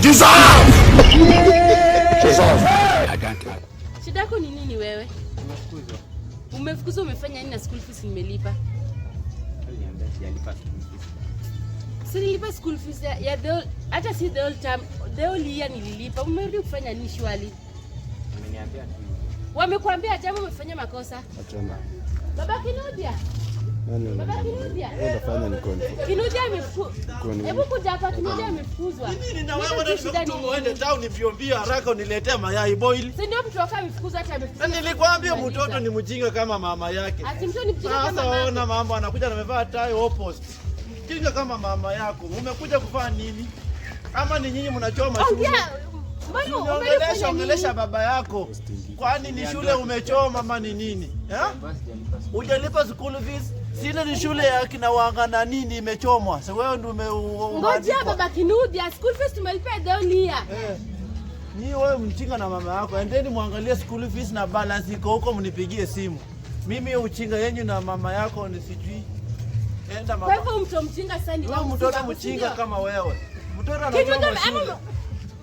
Jesus! Shida yako ni nini wewe? Nimefukuzwa. Umefukuzwa, umefanya nini na school fees nimelipa? Aliniambia sijalipa school fees. Si nilipa school fees ya the whole, hata si the whole term, the whole year nililipa. Umerudi kufanya nini shwali? Ameniambia tu hivyo. Wamekuambia jambo, umefanya makosa. Achana. Baba Kinuthia, Nani Baba Kinuthia. unafanya ni konfo. Kinuthia amefukuzwa. Kwani- Hebu kuja hapa, Kinuthia amefukuzwa. Nini na Mimi wewe sijui shida ni nimekutuma uende nini. town mbio mbio haraka uniletee mayai boil. Si ndio mtu wako amefukuzwa, hata Na amefukuzwa. nilikwambia mtoto ni mjinga kama mama yake. Ati mtoto ni mjinga kama Sasa mama. ona mambo anakuja na amevaa tai opposite. Mjinga kama mama yako. Umekuja kufanya nini? Ama ni nyinyi mnachoma shule? Ongea. Mbona Ongelesha, umerudi ongelesha nini? baba yako. Kwani ni shule umechoma ama ni nini? Eh? Ambayo sijalipa school. Hujalipa school fees? Sile ni shule ya kina wanga na nini imechomwa. Sasa wewe ndio Ngojea umeandikwa. baba Kinuthia, school fees tumelipa the whole year. Eh. Ni wewe mchinga na mama yako, endeni muangalie school fees na balance iko huko, mnipigie simu. Mimi uchinga yenyu na mama yako ni sijui. Enda Kwa mama. hivyo mtoto mjinga sasa ni Wewe wangu, si mtoto wangu, si mchinga ndio? kama wewe. Mtoto Kinuthia anachoma ama shule.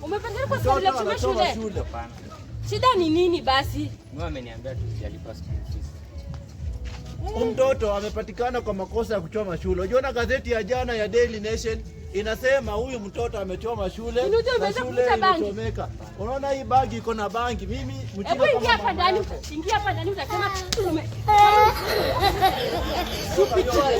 umepeleka kwa sababu ya Mtoto kuchoma anachoma shule. shule. Hapana. Shida ni nini basi? Mimi ameniambia tu sijalipa school fees. Huyu mtoto amepatikana kwa makosa ya kuchoma shule. Unaona gazeti ya jana ya Daily Nation inasema huyu mtoto amechoma shule Kinuthia, na umeweza shule kuvuta bangi? imechomeka. Unaona hii bagi iko na bangi. Mimi mchinga Hebu ingia kama hapa mama ndani, yako. ingia hapa ndani utasema ume Stupid boy.